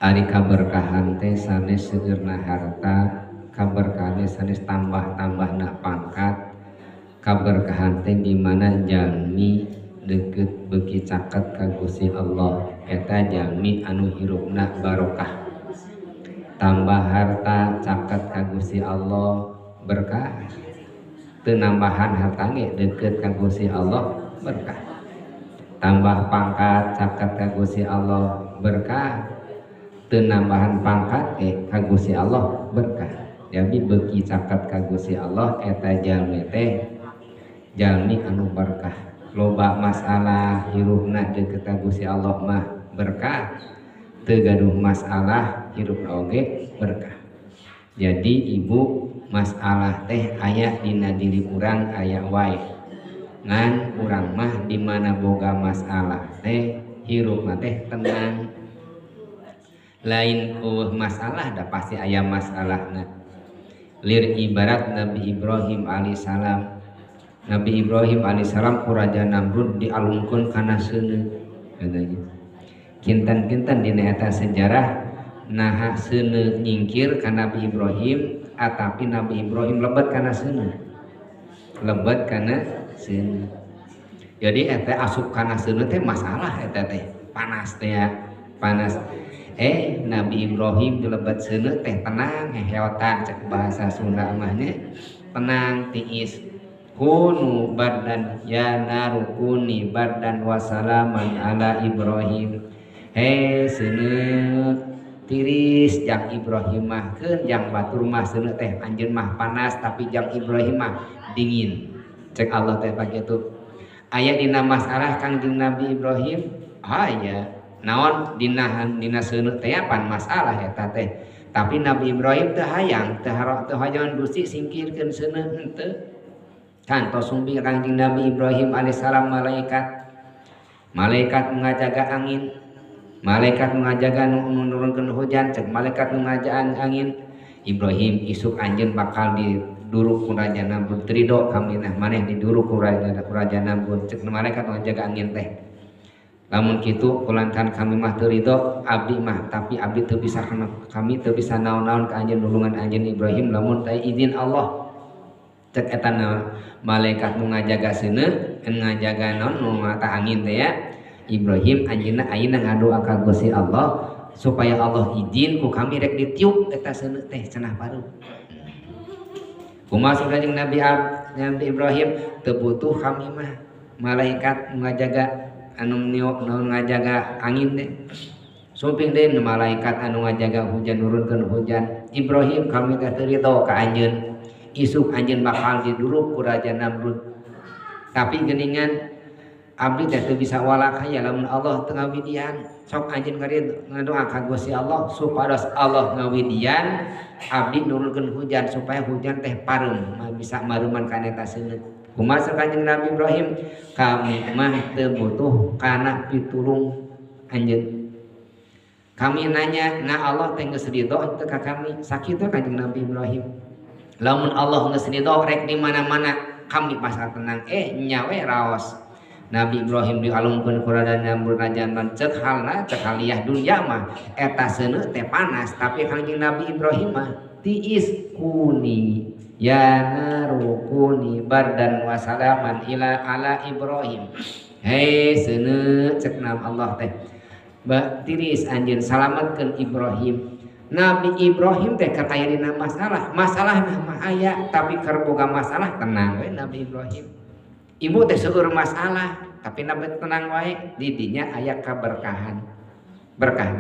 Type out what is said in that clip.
Ari kaberkahan teh sanes seueurna harta, kaberkahan teh sanes tambah-tambahna pangkat, kaberkahan teh di mana jalmi deukeut beuki caket ka Gusti Allah, eta jalmi anu hirupna barokah. Tambah harta caket ka Gusti Allah berkah, teu nambahan harta ge deukeut ka Gusti Allah berkah. Tambah pangkat caket ka Gusti Allah berkah, teu nambahan pangkat ge ka Gusti Allah berkah. Jadi beuki caket ka Gusti Allah eta jalmi teh jalmi anu berkah. Loba masalah hirupna deukeut ka Gusti Allah mah berkah, teu gaduh masalah hirupna oge berkah. Jadi ibu, masalah teh aya dina diri urang aya wae, ngan urang mah di mana boga masalah teh hirupna teh tenang. Lain eueuh masalah, da pasti aya masalahna. Lir ibarat Nabi Ibrahim alaihissalam. Nabi Ibrahim alaihissalam ku Raja Namrud dialungkeun kana seuneu katanya. Kinten-kinten dina eta sejarah naha seuneu nyingkir ka Nabi Ibrahim, atapi Nabi Ibrahim lebet kana seuneu, lebet kana seuneu. Jadi eta asup kana seuneu teh masalah, eta teh panas teh ya, panas. Nabi Ibrahim dilebet seuneu teh tenang, heheotan cek bahasa Sunda mah nya, tenang tiis. Kunu bardan ya naru kuni bardan wasalaman ala Ibrahim. He seuneu tiris jang Ibrahim mah, keun jang batur mah seuneu teh anjeun mah panas, tapi jang Ibrahim mah dingin. Cek Allah teh kitu. Aya dina masalah Kangjeng Nabi Ibrahim? Aya. Naon dina seuneu teh pan masalah eta teh. Tapi Nabi Ibrahim teu hayang, teu harok, teu hayang Gusti singkirkeun seuneu henteu. Kantos sumping Kangjeng Nabi Ibrahim alaihissalam malaikat. Malaikat ngajaga angin. Malaikat ngajaga nu nurunkeun hujan, cek malaikat nu ngajaan angin. Ibrahim, isuk anjeun bakal diduruk ku Raja Namrud, ridho kami nah maneh diduruk ku Raja Namrud, cek malaikat nu ngajaga angin teh. Lamun kitu kulantaran kami mah teu ridho abdi mah, tapi abdi teu bisa, kami teu bisa naon-naon ka anjeun, nulungan anjeun Ibrahim lamun teu izin Allah. Cek eta malaikat nu ngajaga seuneu, ngajaga naon nu mata angin teh ya. Ibrahim, anjeunna ayeuna ngadoa ka Gusti Allah supaya Allah izin ku kami rek ditiup eta seuneu teh cenah paruh. Kumaha Kanjeng Nabi Ibrahim? Teu butuh kami mah malaikat ngajaga anu niup, nu ngajaga angin teh. Sumping deui malaikat anu ngajaga hujan, nurunkeun hujan. Ibrahim, kami teh teu ridho ka anjeun, isuk anjeun bakal diduruk ku Raja Namrud, tapi geuningan abdi teh teu bisa walakaya lamun Allah teu ngawidian. Sok anjeun ngadoa ka Gusti Allah supados Allah ngawidian abdi nurunkeun hujan supaya hujan teh pareum, bisa mareuman kana eta seuneu. Kumaha Kanjeng Nabi Ibrahim? Kami mah teu butuh kana pitulung anjeun. Kami nanya, nah Allah teh geus ridho teu ka kami? Sakitu Kanjeng Nabi Ibrahim. Lamun Allah geus ridho rek di mana-mana kami pasal tenang. Nyawe raos Nabi Ibrahim dialungkeun ku Raja Namrud. Raja cek halna, cek haliah dunya mah eta seuneu teh panas, tapi Kanjeng Nabi Ibrahim mah tiis. Kuni ya naru kuni bardan wa salaman ila ala Ibrahim. Hei seuneu, cek nam Allah teh, ba tiris anjeun, salametkeun Ibrahim. Nabi Ibrahim teh keur aya dina masalah, masalah mah aya, tapi keur boga masalah tenang we Nabi Ibrahim. Ibu teh seueur masalah, tapi Nabi tenang wae, di dinya aya kaberkahan. Berkah.